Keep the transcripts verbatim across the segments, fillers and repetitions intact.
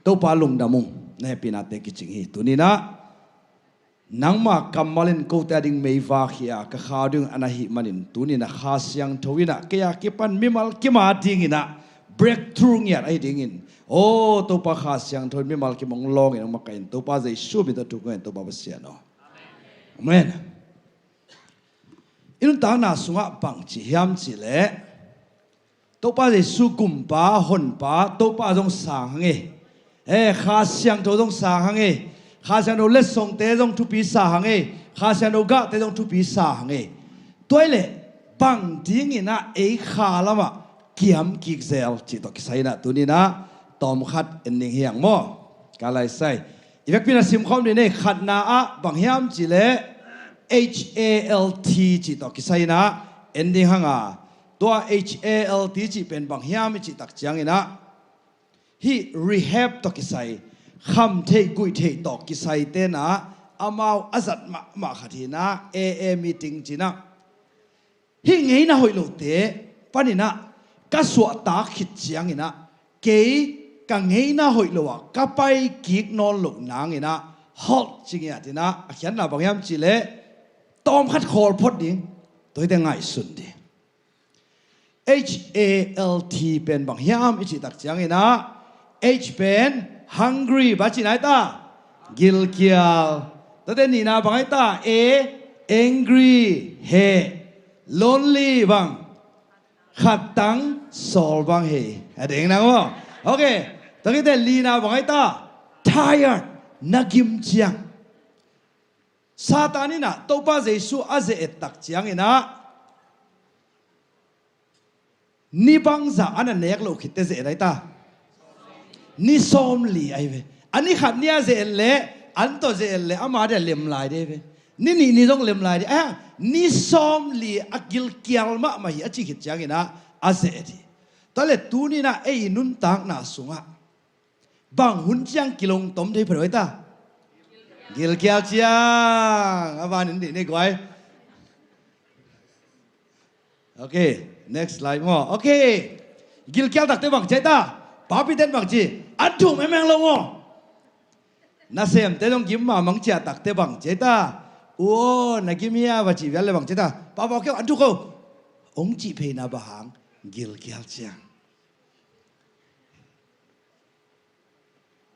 Topa lungdam ung, na hehpihnate kicing hi. Tuni-in ah nangma kammal in kote ading meivak hi a, ka kha uh ding a na hih manin tuni-in ah Kha Siangtho in ah kei a kipan mimal kim adingin ah breakthrough ngiat ahi dingin, aw Topa, Kha Siangtho in mimal kim hong lawngin hong makaih in, Topa Jesu min tawh thukong in, Topa Pasian aw. Amen. I nuntakna sungah bangci hiam cihleh, Topa Jesu Gumpa, Honpa, Topa zong sang hang e. Eh, Kha Siangtho zong sang hang e. Kha Siangtho letsongte zong thupi sa hang e. Kha Siangtho gahte zong thupi sa hang e. Tua ahih leh bang dingin ah ei kha lamah kiam kik zel cih tawh kisai-in ah tuni-in ah tawmkhat en ding hi hang maw. Ka laisai, i vekpi-in ah simkhawm ding hi. Khatna ah bang hiam cihleh H A L T cih tawh kisai-in ah en ding hang a, tua H A L T cih pen bang hiam i cih tak ciangin ah, hih rehab tawh kisai, khamtheih guihtheih tawh kisaite in ah amau a zat mahmah khat hi-in ah, A A meeting ci-in ah, hih ngeina hoih lote panin ah ka suahtak khit ciangin ah, kei ka ngeina hoih lo ah ka pai kik nawn loh nangin ah, halt ci ngiat in ah, a khiatna bang hiam cihleh tawmkhat khawl phot ding, tua hite ngaihsun ding. H A L T pen bang hiam i cih tak ciangin ah, H pen hungry, bang ci nai ta? Gilkial. Tua teh nihna bang ai ta? A, angry, heh. Lonely bang? Khat tang sawl bang hi. A ding nang maw. Ok. Tua khit teh lina bang ai ta? Tired, na gim ciang. Satan in ah Topa Jesu a ze-et tak ciangin ah, ni bangzah a na nek loh khit teh ze-et ai ta? Ni sawmli ai ve. A ni khat ni a ze-et leh, an tawh ze-et leh ama dia lem lai ding ai ve. Ni nih ni zong lem lai ding. Ah, ni sawmli a gilkial mahmah hi a cih khit ciangin ah a ze-et hi. Tua leh tuni-in ah ei i nuntakna sungah bang hun ciang kilong tom thei pha ding ai ta? Gilkial ciang. A van in dih ni guai. Ok, next slide maw. Ok. Gilkial tak teh bang ci ai ta? Papi ten bang ci? An thum em em lo maw. Nasemte zong gim mahmah ciah tak teh bang ci ai ta? Uo, na gim hia, va cih vial leh bang ci ai ta? Papa keu, an thuk o. Hong cih phei na bang hang? Gilkial ciang.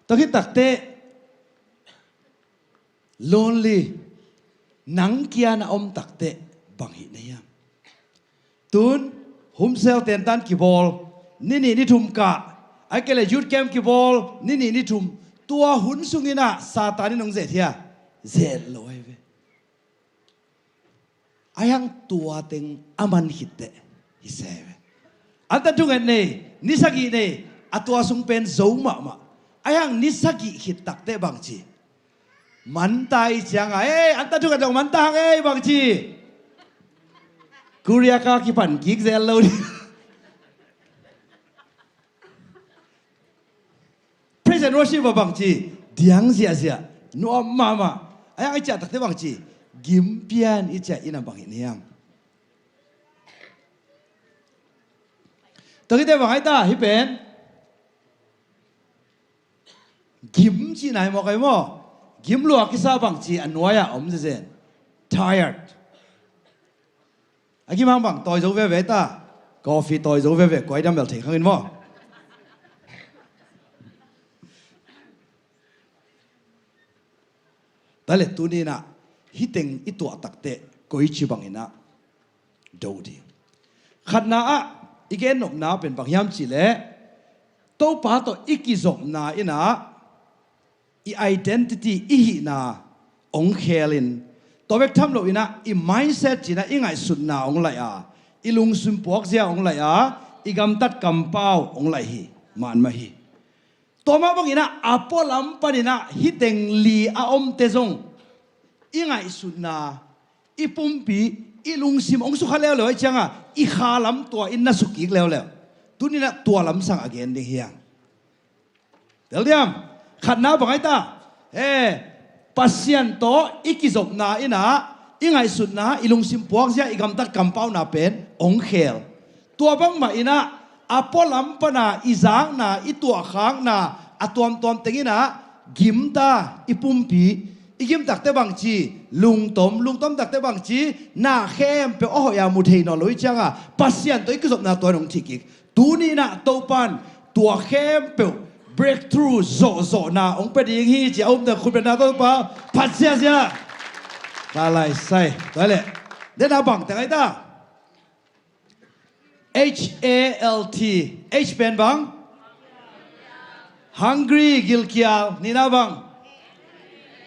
Tua khit tak teh lonely, nang kia na om tak teh bang hih na hiam? Tun home cell tentan kibawl, ni nih ni thum kah, ahih kei leh youth camp kibawl, ni nih ni thum, tua hun sungin ah Satan in hong ze-et hia? Ze-et lo ai ve. Ahi hang tua teng a man khit teh hi se ve. An tan thunget nei, ni sagih nei, a tua sung pen zo mahmah. Ahi hang ni sagih khit tak teh bang ci? Man ta i ciang a, eh, an tan thunget zong man ta hang ei, bang ci? Korea ka kipan kik zel lo ding. Praise and worship ah bang ci? Diang ziahziah, nuam mahmah. Ahi hang i ciah tak teh bang ci? Gim pian i ciah in ah bang hih na hiam? Tua khit teh bang ai ta hih pen? Gim cihna hi mawk ai maw. Gim lua kisa, bang ci? A nuai ah om zezen. Tired. A gim hang bang tawi zo veve ta? Coffee tawi zo veve, kuai dam bel thei khang in maw. Tua leh tuni-in ah hih teng i tuah tak teh koici bangin ah do ding? Khatna ah i gen nopna pen bang hiam cihleh, Topa tawh i kizopna in ah i identity, i hihna hong khelin, tua bek tham loin ah i mindset ci-in ah i ngaihsutna hong laih a, i lungsim puakzia hong laih a, i gamtat kampau hong laih hi. Man mah hi. Tua mah bangin ah a pualam panin ah hih teng li a omte zong i ngaihsutna, i pumpi, i lungsim hong sukha leuleu ahih ciangin ah i khalam tua in na suk kik leuleu. Tuni-in ah tua lamsang a gen ding hi hang. Tel diam? Khatna bang ai ta? Eh, Pasian tawh i kizopna in ah i ngaihsutna, i lungsim puakzia, i gamtat kampauna pen hong khel. Tua bangmah in ah a pualam pana i zakna, i tuahkhakna, a tuamtuam teng in ah gim ta i pumpi. I gim takte bangci lungtom, lungtom takte bangci na khempeuh a hoih a mu thei nawn lo i ciang a, Pasian tawh i kizopna tua in hong thik kik. Tuni in ah Topa'n tua khempeuh breakthrough zawhzawhna hong pia ding hi ci a, a umte khut beng na, Topa phat ziahziah. Ka lai sai. Tua leh, den a bang teng ai ta? H A L T. H pen bang? Hungry, gilkial. Nihna bang?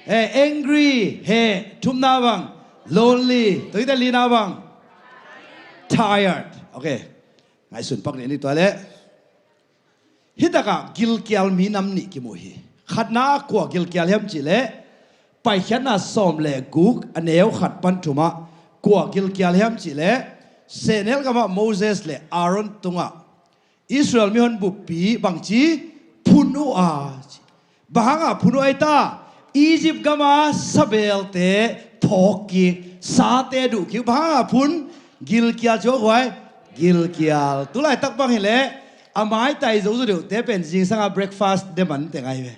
Eh, angry, heh. Thumna bang? Lonely. Tua hi ta, lina bang? Tired. Okay. Ngaihsun pak ni, ni tua leh. Hi takah gilkial mi nam nih kimu hi. Khatna ah kua gilkial hiam cih leh, Paikhiatna sawm le guk a neu khat pan thum ah kua gilkial hiam cih leh, sehnel gamah Moses le Aaron tungah Israel mihon buppi bangci phun uh a ci. Bang hangah phun uh ai ta? Egypt gama sabelte phawk kik, sate duh kik. Bang hangah phun? Gilkial, ci uh a, huai gilkial. Tulaitak bang hileh a maitai zo zaw deuhte pen zingsanga breakfast ne man teng ai ve.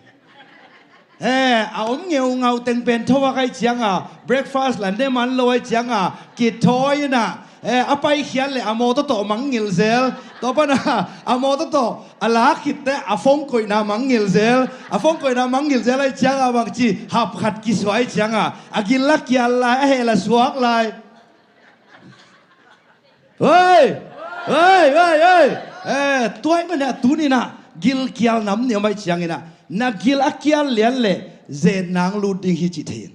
Eh, a om ngeungau teng pen tho a, kai ciang a breakfast la ne man lo ai ciang a, kithawi in ah, eh, a paikhiat leh a mawtaw tawh mangngilh zel. Tua pan a, a mawtaw tawh a lak khit teh a phone koihna mangngilh zel. A phone koihna mangngilh zel ai ciang a, bangci, hap khat kisuah ai ciang a, a gil la kial lai, a heh la suak lai. Hei! Hei, hei, hei! Eh, tua ahih manin ah tuni in ah gilkial nam nih om ai ciangin ah, na gil a kial lian leh zen nang lut ding hi cih thei in.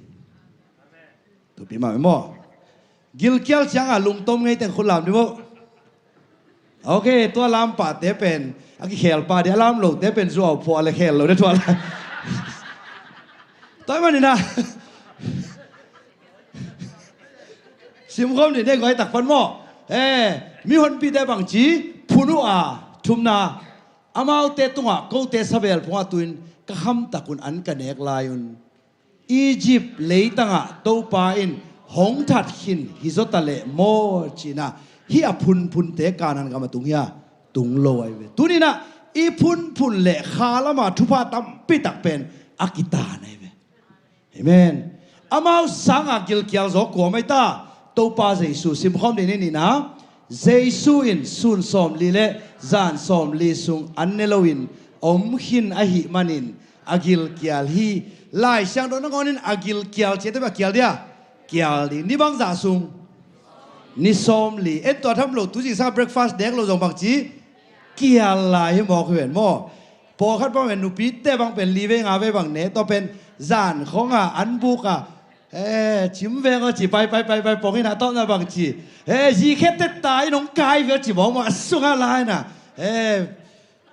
Thupi mah maw? Gilkial ciang a lungtom ngei teng khut lam dih maw? Okay, tua lam pahte pen a kikhel pah dih, a lam lote pen zuau phuah leh khel lo dih, tua lai. Tua ahih manin ah simkhawm dih ni, guai tak pan maw? Eh, mihonpite bangci phun uh a, thumna, amaute tungah, kote sabel phungah tu-in ka khamtak un, an ka nek lai un, Egypt leitangah Topa in hong that khin hi zaw ta leh maw, ci-in ah, hih a phunphunte Kanaan gam a tung hia? Tung lo ai ve. Tuni in ah i phunphun leh kha lama thupha tampi tak pen a kitan ai ve. Amen. Amau sanga gilkial zaw kua om ai ta? Topa Jesu. Simkhawm dih ni, nihna. Jesu in sun sawmli leh zan sawmli sung an ne loin om khin ahih manin a gilkial hi. Lai Siangtho nangawn in a gilkial ci-a, tua bang a kial dih a? Kial dih. Ni bangzah sung? Ni sawmli. En tua tham lo, tu zingsang breakfast nek lo zong bangci kial lai hi mawk hi ven maw? Pawlkhat bang pen, nupite bang pen li vei nga vei bang ne, tua pen zan khawng a an buk a, eh, cim veng aw ci, pai pai pai pai pong in a tawpna bangci, eh, zikhe tetta in hong kai ve aw ci mawk maw, a sungah lai na, eh,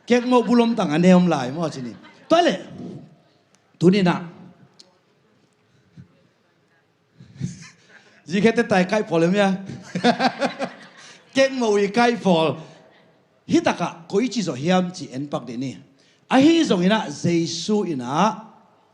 kek mawh bulom tang a ne om lai maw ci ni. Tua leh tuni in ah zikhe tetta i kaihpawl em ia? Kek mawh i kaihpawl. Hih takah koici zawh hiam ci en pak dih ni. Ahi zongin ah Jesu in ah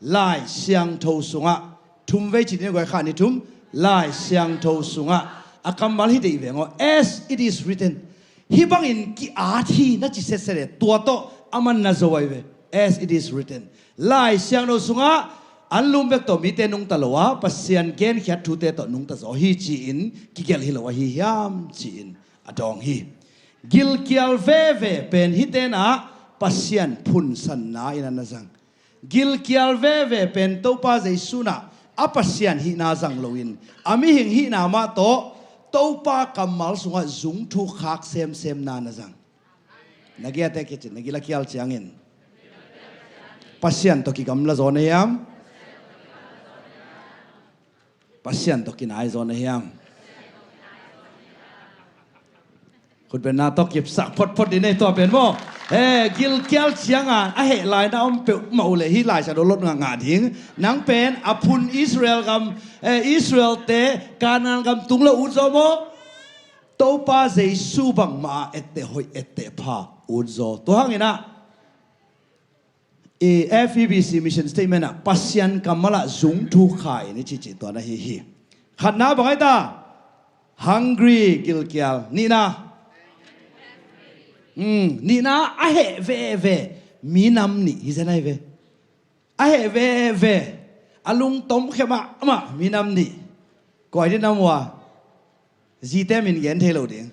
Lai Siangtho sungah, thum vei ci dih ni, guai, khat, nih, thum, Lai Siangtho sungah a kammal hih deih veng aw, "As it is written." Hih bangin ki-at hi na ci setset e, tua tawh aman na zo ai ve. "As it is written." Lai Siangtho sungah an lum bek tawh mite nungta lo a, Pasian genkhiat thute tawh nungta zaw hi ci-in kigelh hi lo ahi hiam ci-in a dawng hi. Gilkial veve pen hihte in ah Pasian phunsanna in a na zang. Gilkial veve pen Topa Jesu in ah a Pasian hihna zang loin a mihing hihna mah tawh Topa kammal sungah zungthuk khak semsemna na zang. Na gil a tek hi cin, na gil a kial ciangin Pasian tawh kigamla zaw na hiam? Pasian tawh kinai zaw na hiam? Khutbenna tawh kipsak photphot dih ni, tua pen maw? Eh, gilkial ciangin a heh lai na om peuhmah uh leh hih Lai Siangtho lot ngahngah ding. Nang pen a phun Israel gam, eh, Israelte Kanaan gam tung lo ut zaw maw? Topa Jesu bangmah a etteh hoih, etteh pha ut zaw. Tua hangin ah i F E B C mission statement ah Pasian kammal ah zungthuk kha in i cihcih tua na hi hi. Khatna bang ai ta? Hungry, gilkial. Nihna, hmm, nihna a heh veve, minam nih hi zen ahi ve. A heh veve, a lungtom khia mahmah minam nih. Koi dih nam uh a, zite min gen thei lo ding.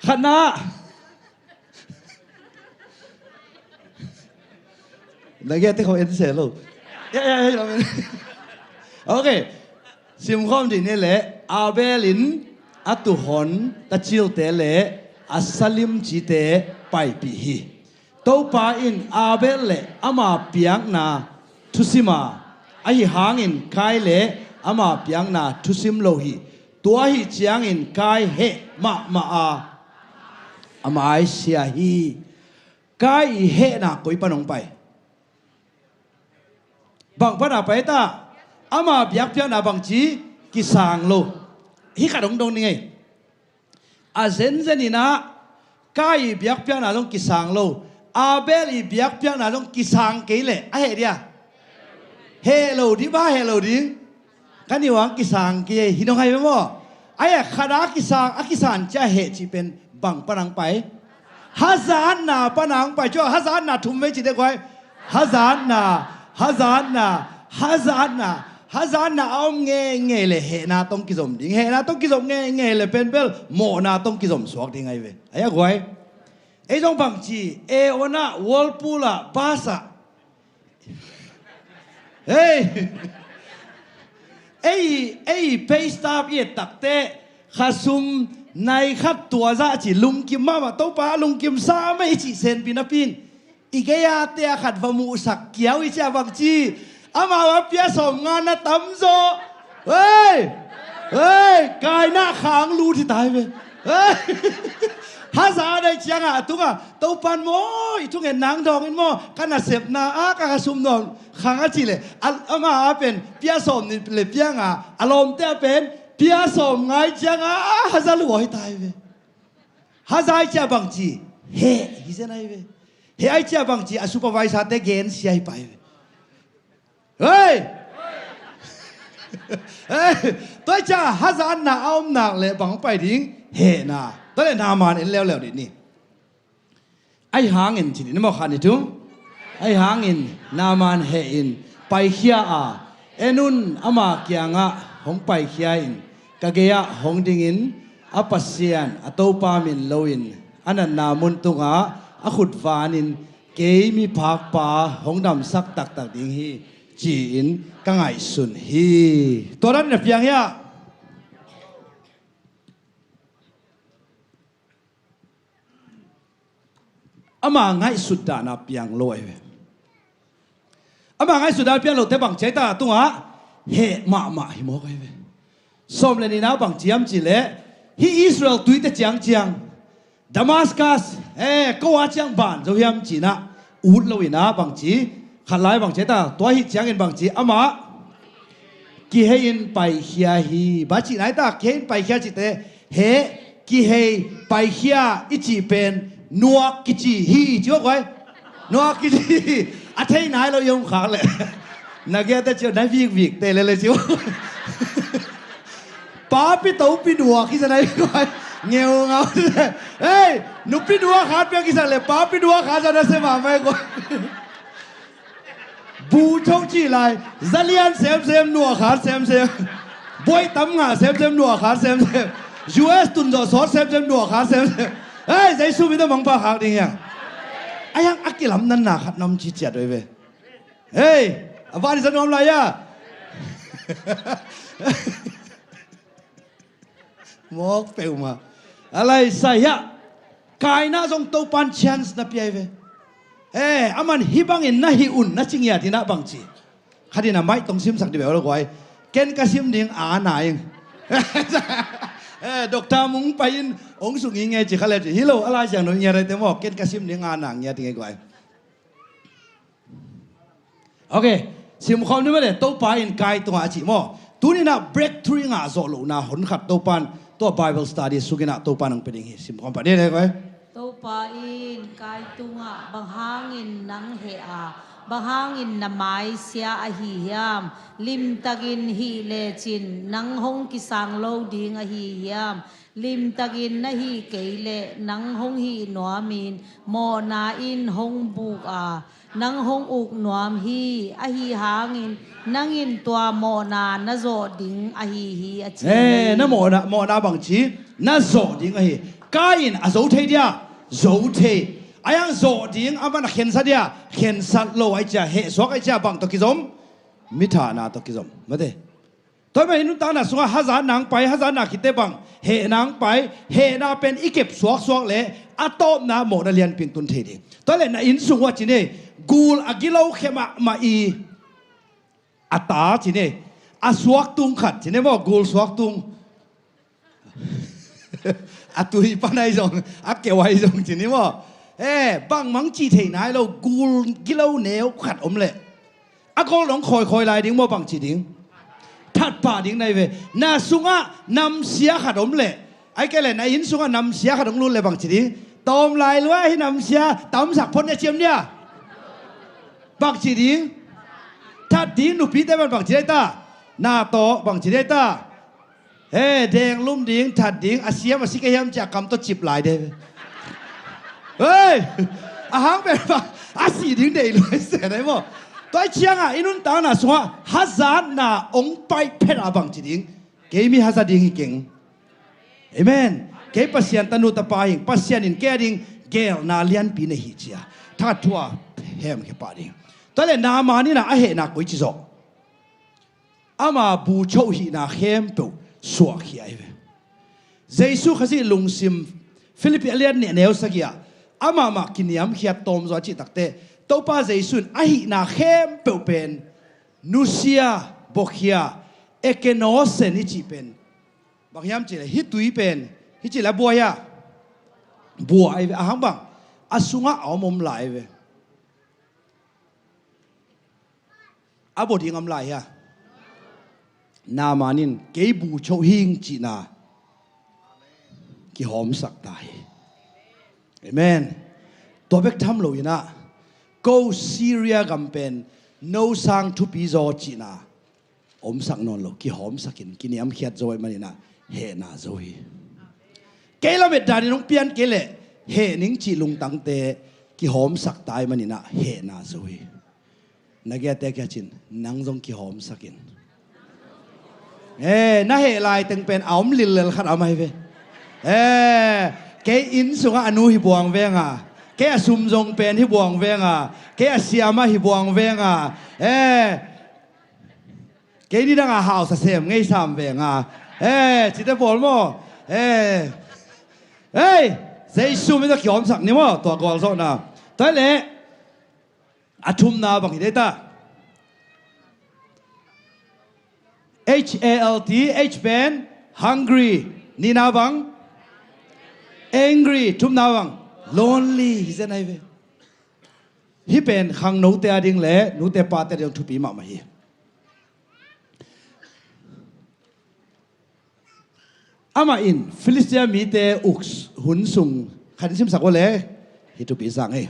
Khatna. Na giate khawng en se lo. Ya, ya, ya, ya. Ok. Simkhawm dih ni le, Abel in a tuhon tacilte le a salim cite paipih hi. Topa in Abel le ama piakna thusim a, ahi hangin Kai le ama piakna thusim lo hi. Tua ahi ciangin Kai heh mahmah a, a maisia hi. Kai i hehna koi pan hong pai? Bang pana pai ta? Ama biakpiakna bangci? Kisang lo. Hih khat hong dong ning ei. A zenzen inah Kai i biakpiakna zong kisang lo. Abel i biakpiakna zong kisang kei leh a heh dia? Heh lo ding, bang hang heh lo ding? Ka niuang kisang kei hi nong hai ve maw? Ai a khat a kisang, a kisan cia heh cih pen bang pan hong pai? Hazatna pan hong pai. Cia hazatna thum vei ci dek guai. Hazatna, hazatna, hazatna, hazatna a om ngeingei le hehna tong kizom ding. Hehna tong kizom ngeingei le pen bel mawhna tong kizom suak ding ahi ve. Ai a guai. Ei zong bangci, e ona, Whirlpool a, bus a. Hei! Ei, ei pay stub i et takte, khasum nai khat tua zah ci lungkim mahmah, Topa lungkim sa mei ci senpi napi in. I gei-a te a khat va muhsak kiau i cia bangci. Amau a pia sawm nga na tamzaw. Hei! Hei! Kaina khang lut hi tai ve. Hei! Haza dai cianga a tunga Topan maw, i thungen nang dawngin maw, ka nasepna a ka khasum nawn khang a ci le, a, ama a pen pia sawm ni le pianga, a lawmte a pen pia sawm ngai cianga a haza luai tai ve. Haza i cia bangci, heh hi zen ai ve. Heh ai cia bangci, a supervisor te gen sia hi pai ve. Hei! Hei! Tua i cia hazatna a om nak le bang pai ding? Hehna. Tua le Naaman en leuleu dih ni. Ai hangin ci dih ni maw khan i tung. Ai hangin Naaman heh in paikhia a, en un ama kiangah hong paikhia in, ka gei-ah hong dingin a Pasian a Topa min loin a natna mun tungah a khut vanin kei miphakpa hong damsak taktak ding hi, ci-in ka ngaihsun hi. Tua dan na piang hiah. Ama ngaihsut dahna piang lo ahi ve. Ama ngaihsut dahna piang lote bang ci ai ta tungah heh mahmah hi mawk ahi ve. Sawm le nihna bang ci hiam ci leh, hih Israel tuite ciangciang Damascus, eh, ko a ciang ban zo hiam cinah ut loinah bang ci, khat lai bang ci ai ta, tua hih ciangin bang ci, amah kihei in paikhia hi. Bang ci nai ta, kihei in paikhia cite, heh, kihei, paikhia i cih pen nuak kici hi ci aw guai. Nuak kici hi. A thei nai lo i om khak leh. Na giate ci aw, na vikvik te lele ci aw. Papi topi nuak hi sa nai guai. Ngeu ngau. Hei, nupi nuak khat piang kisak leh papi nuak khat sa na se mahmah guai. Bu thong cih lai, zalian semsem, nuak khat semsem. Buai tam ngah semsem, nuak khat semsem. U S tunzawh sawt semsem, nuak khat semsem. Hei, Jesu min tawh mangpha khak ding hiang. A hiang a kilamdanna khat nam ci ciat uh hi ve. Hei, a van i za nuam lai a. Mawk peuhmah. A lai sai hiah. Kaina zong Topan chance na pia hi ve. Eh, aman hih bangin na hih un na ci ngiat inah bang ci. Khat in a maih tong simsak dih beuh lo guai. Ken ka sim ding a na ing. Eh, Doctor Mung pai in ong sung i nge ci kha le ci. Hi lo, a lai siang no i ngiat ai te maw. Ken ka sim ding a na ngiat i nge guai. Ok, simkhawm ni mah le, Topa in Kai tungah a cih maw. Tuninah breakthrough i ngah zawh lohna hon khat Topan, tua Bible study sukinah Topan hong pia ding hi. Simkhawm pah ni le koi. Topa in Kai tungah bang hangin nang heh a, bang hangin na maisia ahi hiam? Limtakin hih lecin nang hong kisang lo ding ahi hiam? Limtakin na hih kei leh nang hong hih nuamin mawhna in hong buk a, nang hong uk nuam hi. Ahi hangin nang in tua mawhna na zawh ding ahi hi, a ci hi. Eh, na mawhna, mawhna bang ci? Na zawh ding ahi. Kain a zo thei dia? Zo thei. A yang zawh ding a man a khensat dia? Khensat lo. Ai cia hehsuak ai cia bang tawh kizom? Mithahna tawh kizom. Mate. Tua mah i nuntakna sungah hazatna hong pai, hazatna khit teh bang, hehna hong pai, hehna pen i kep suaksuak leh a tawpna mawhna lianpi hong tun thei ding. Tua leh na inn sung uh a ci ni, gul a gilo khia mahmah i, a ta ci ni, a suaktung khat ci ni maw, gul suaktung. A tui pan ahi zong, a keu ahi zong ci ni maw. Eh, bangmah hong ci thei nai lo, gul gilo neu khat om leh a gol dong khawikhawi lai ding maw, bang ci ding? That pah ding na hi ve. Na sungah namsia khat om leh, ai kei leh na inn sungah namsia khat hong lut leh bang ci ding? Tawm lai lua hi namsia, tamsak phot nia, ciam nia. Bang ci ding? That ding. Nupite bang, bang ci ding ta? Na tawh bang ci ding ta? He, deng lum ding, that ding, a siam a si kei hiam ci a kam tawh cip lai ding. Hei! A hang pen bang, a si ding deih luai se nai maw. Tua ciangah i nuntakna sungah hazatna hong pai phet a bang ci ding? Kei mi haza ding hi keng. Amen. Kei Pasian tanu tapa hing, Pasian in kei a ding geelna lianpi nei hi ci a, thakhat thu a hemkhia pah ding. Tua leh Naaman in a hehna koici zawh? Ama bu choh hihna khempeuh suahkhia ahi ve. Jesu Khazih lungsim, Philippi a lian nih a neu sagih ah, amah mah kiniamkhiat tawm zaw a cih takteh, Topa Jesu in a hihna khempeuh pen nusia, buakhia, ekenosen i cih pen bang hiam cih leh, hih tui pen, hih cih leh a bua hia? Bua ahi ve. A hang bang? A sungah a om om lai ahi ve. A bua ding om lai hia? Naaman in kei bu choh hing cihna kihawmsak ta hi. Amen. Tua bek tham lo in ah, ko Syria gam pen no sang thupi zaw cihna omsak nawn lo, kihawmsakin kiniamkhiat zo ahih manin ah hehna zo hi. Kei lamet danin hong pian kei leh heh ning cih lungtangte kihawmsak ta ahih manin ah hehna zo hi. Na giate kiang cin, nang zong kihawmsakin. Eh, na heh lai teng pen a om lillel khat a om ahi ve. Eh, kei inn sungah a nu hi buang veng a, kei a sum zong pen hi buang veng a, kei a siama hi buang veng a, eh, kei nidang a hausa sem ngei sam veng a, eh, cite pawl maw? Eh, eh, Jesu min tawh kihawmsak ni maw, tua gualzawhna. Tua leh a thumna bang hi dei ta? H A L T, H pen hungry, nihna bang angry, thumna bang lonely hi zen ahi ve. Hih pen khangnote a ding leh nute pate a ding thupi mahmah hi. Amah in Filistia mite uk hun sung, khan simsak uh leh hih thupi sang hi.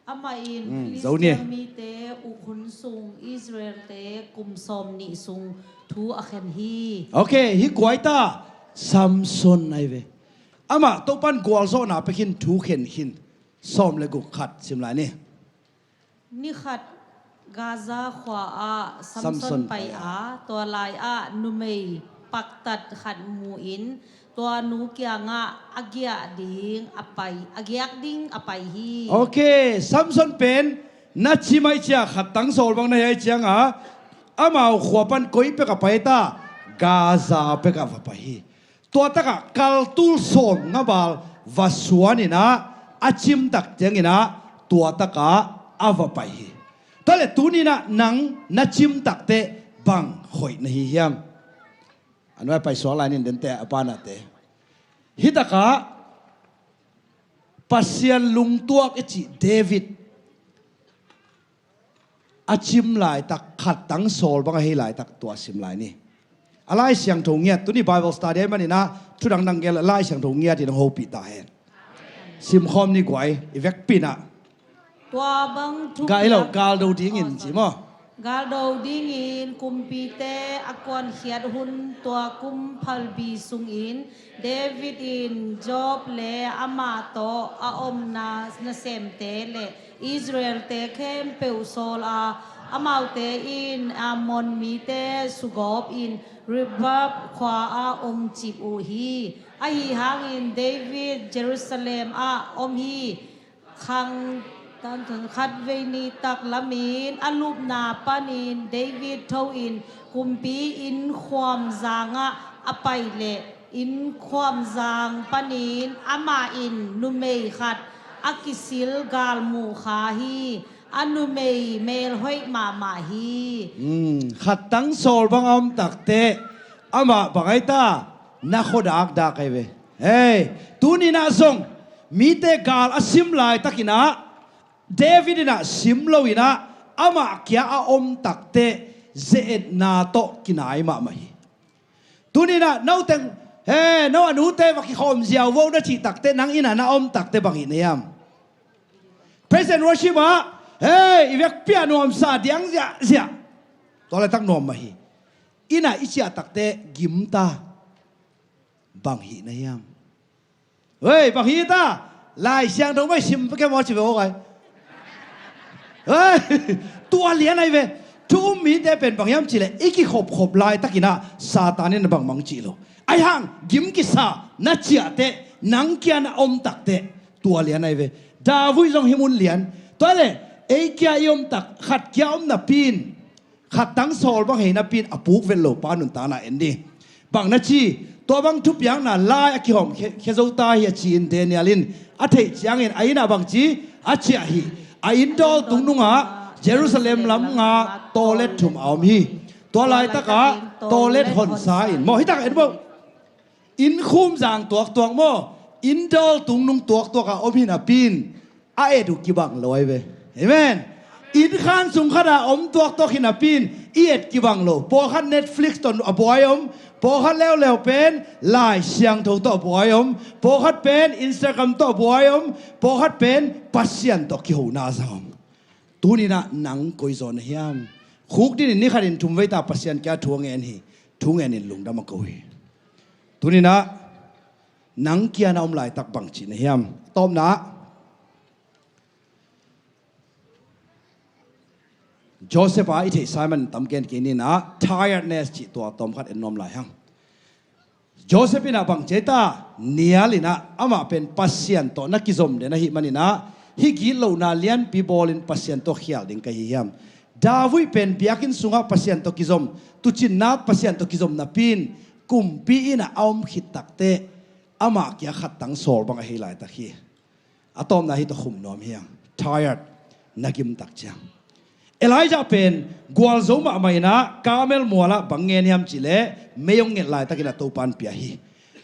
Amah in, hmm, Filistia mite uk hun sung Israelte kum sawm nih sung thu a khen hi. Ok, hih kua hi ta? Samson ahi ve. Amah Topan gualzawhna pia khin, thu khen khin. Sawm le guk, khat sim lai ni. Ni khat Gaza khua ah Samson pai a, tua lai ah numei paktat khat mu in, tua nu kiangah a giak ding a pai, a giak ding a pai hi. Ok, Samson pen na cim ahih ciang khat tang sawl bang na hi ahih ciangah, amau khua pan koi pek a pai ta? Gaza pek a va pai hi. Tua takah kaltul sawm nga bal va suan in ah, a cim tak ciangin ah tua takah a va pai hi. Tua leh tuni in ah nang na cim takteh bang hoih na hi hiam? A nuai pai suak lai ning, dente a panate. Hih takah Pasian lungtuak i cih David a cim laitak, khat tang sawl bang a hi laitak, tua sim lai ni. A Lai Siangtho ngiat, tuni Bible study ahih manin ah thu dangdang gel a Lai Siangtho ngiat in hong hopih ta hen. Simkhawm ni guai, i vekpi in ah. Tua bang thu gal lo, gal do dingin ci maw? Galdo dingin kumpite a kuankhiat hun, tua kum phalbi sungin David in Joab le amah tawh a omna nasemte le Israel-te khempeuh sawl a, amaute in Ammon mite sugawp in Riblah khua-ah omcip uh hi. Ahi hangin David Jerusalem ah om hi. Khang tan thun khat vei ni tak lamin a lupna panin David tho-in kumpi innkhuamzang ah a pai leh, innkhuamzang panin amah in numei khat a kisil galmuh kha hi. A numei melhoih mahmah hi. Hmm, khattang sawl bang a om takteh amah bang ai ta, na khuadak dak ai ve. Hei, tuninah zong mite gal a sim laitakinah David inah sim loinah amah kia a om takteh ze-etna tawh kinai mahmah hi. Tuninah noteng, he, no a nute va kikhawm ziau vo na cih takteh nang inah na om takteh bang hih na hiam? Praise and worship ah, he, i vekpi-ah nuamsa diang ziahziah. Tua laitak nuam mah hi. Inah i ciah takteh gimta bang hih na hiam? Hei, bang hi ta? Lai Siangtho mai sim peke maw ci ve aw kai. Hei, tua lian ai ve. Thu um mite pen bang hiam cileh i kikhopkhop laitakinah Satan in bangmang cih lo. Ai hang gim kisa na ciahteh nang kia na om takteh tua lian ai ve. David zong hih mun lian. Tua le ei kia i om tak khat kia om napi in khattang sawl bang hei napi in a puk vet lo pa nuntakna en ding. Bang na ci, tua bang thupiakna lai a kihawm khia zo ta hi a ci-in Daniel in a theih ciangin a innah bang ci a ciah hi. A inn dawl tung nungah Jerusalem lam nga tawlet thum a om hi. Tua laitakah tawlet honsa in maw, hi tak en bo. Inn khumzang tuaktuak maw, inn dawl tung nung tuaktuakah om hi napi in a et uh kibang lo ai ve. Amen. Inn khan sung khatah om tuaktuak hi napi in i et kibang lo. Pawlkhat Netflix tawh a buai om, pawlkhat leuleu pen Lai Siangtho tawh a buai om, pawlkhat pen Instagram tawh a buai om, pawlkhat pen Pasian tawh kihona zang om. Tuninah nang koi zaw na hiam? Khuk dinin ni khatin thum veita Pasian kia thu a ngen hi. Thu ngenin lungdam a ko hi. Tuninah nang kia na om laitak bang cih na hiam? Tawpna ah Joseph a i theih Simon tam ken kei ninah tiredness cih tua tawm khat en nuam lai hang. Joseph inah bang ci ai ta, nial inah amah pen Pasian tawh na kizom den ahih maninah hih gitlohna lianpi bawlin Pasian tawh khial ding ka hi hiam? David pen biakinn sungah Pasian tawh kizom, tucinna Pasian tawh kizom napi in kumpi inah a om khit takteh amah kia khattang sawl bang a hei laitak hi. A tawpna hi tawh khum nuam hiang. Tired, na gimtak ciang. Elijah pen gualzo mahmah inah Carmel mualah bang ngen hiam cihleh mei hong nget laitakinah Topan pia hi.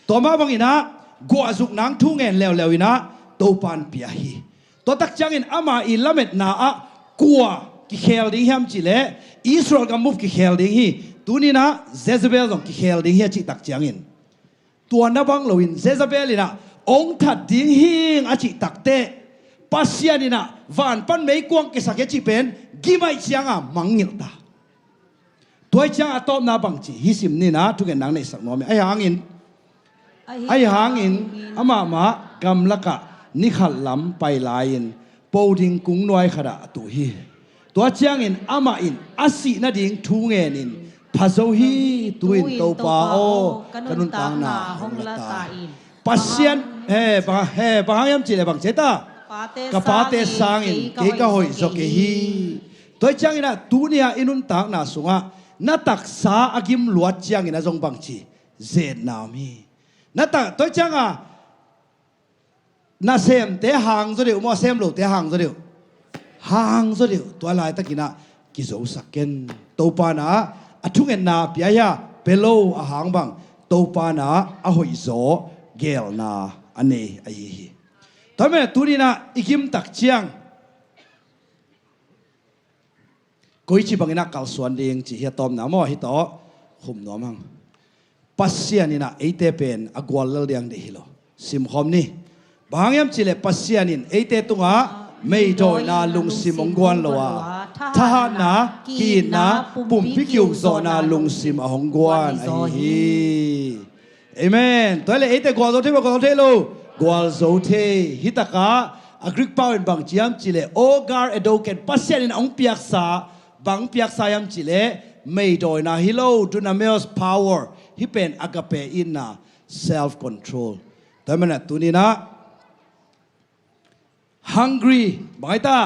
Tua mah banginah guahzuk nang thu ngen leuleu inah Topan pia hi. Tua tak ciangin ama i lametna ah kua kikhel ding hiam cihleh Israel gambup kikhel ding hi. Tuninah Jezebel zong kikhel ding hi a cih tak ciangin tua na bang loin Jezebel inah ong that ding hing a cih takteh Pasian inah van pan meikuang kiasak hi a cih pen gimaih cianga mangngilh ta. Tua ih cianga a tawpna bang ci hi sim ninah thungen nang neihsak nuam hi. Ahi hangin, ahi hangin amah mah gamlakah nikhat lam pai lai-in po ding kung nuai khatah a tuh hi. Tua ciangin amah in a sih nading thu ngenin pha zo hi. Tu-in Topa aw, ka nuntakna hong la ta in. Pasian, he, bang, he, bang hang hiam cihleh bang ci ai ta? Ka pate sangin kei ka hoih zaw kei hi. Tua ih cianginah tuni-ah i nuntakna sungah na taksa a gim luat cianginah zong bang ci? Ze-etna om hi. Na tak, tua ih cianga nasemte hang zaw deuh maw, sem lote hang zaw deuh? Hang zaw deuh. Tua laitakinah kizosak ken. Topanah a thungetna pia hi a, pia lo a hang bang Topanah a hoihzaw geelna a nei ahi hi. Tua mah tuninah i gimtak ciang koici banginah kalsuan ding cih hi a tawpna maw, hi tawh khum nuam hang. Pasian inah eite pen a guallel diang dih hi lo. Simkhawm ni. Bang hang hiam cihleh Pasian in eite tungah meidawina lungsim hong guan lo a, thahatna, ki-itna, pumpi kiukzawhna lungsim a hong guan ahi hi. Amen. Tua hi leh eite gualzo thei maw, gualzo thei lo? Gualzo thei. Hi takah a Greek pau in bang ci hiam cih leh, O gar edoken, Pasian in a hong piaksa, bang piaksa hiam cih leh, meidawina hi lo, dunamis, power, hih pen agape itna, self control. Tua hi manin ah tuni-in ah hungry, bang hi ta?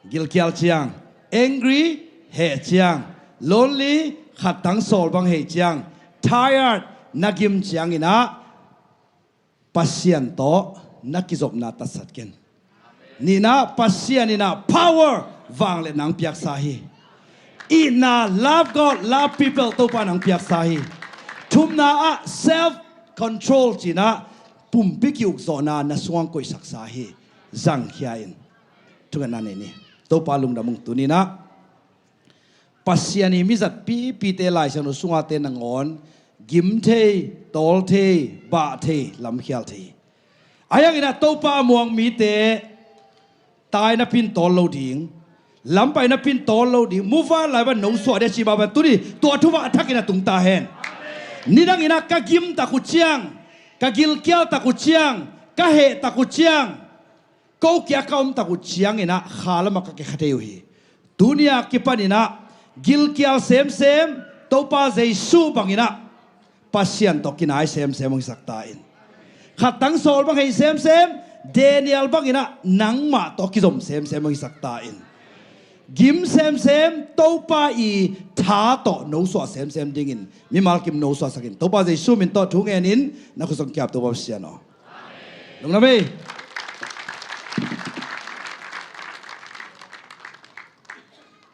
Gilkial ciang. Angry, heh ciang. Lonely, khattang sawl bang hei ciang. Tired, na gim ciangin ah Pasian tawh na kizopna tatsat ken. Nihna, Pasian in ah power, vangliatna hong piaksa hi. Itna, love God, love people, Topa in hong piaksa hi. Thumna ah self control, ci-in ah pumpi kiukzawhna na sungah koihsaksa hi. Zangkhia in. Thungetna nei ni. Topa lungdam ung. Tuni-in ah Pasian i mizat pipite, Lai Siangtho sungate nangawn gim thei, tawl thei, bah thei, lamkhial thei. Ahi hangin ah Topa a muang mite tai napi-in tawl lo ding, lampai napi-in tawl lo ding, muvanlai bang nosuah ding a cih mah bang tuni tua thupha a thakin a tung ta hen. Nidangin ah ka gim tak uh ciang, ka gilkial tak uh ciang, ka heh tak uh ciang, ko kiang ka om tak uh ciangin ah kha lamah ka kikha thei uh hi. Tuni a kipanin ah gilkial semsem, Topa Jesu bangin ah Pasian tawh kinai semsem hong hisak ta in. Khattang sawl bang hei semsem, Daniel bangin ah nangmah tawh kizom semsem hong hisak ta in. Gim semsem, Topa i tha tawh nosuah semsem dingin mimal kim nosuahsak in. Topa Jesu min tawh thu ngenin na khut sung kiap, Topa Pasian aw. Lungdam ei.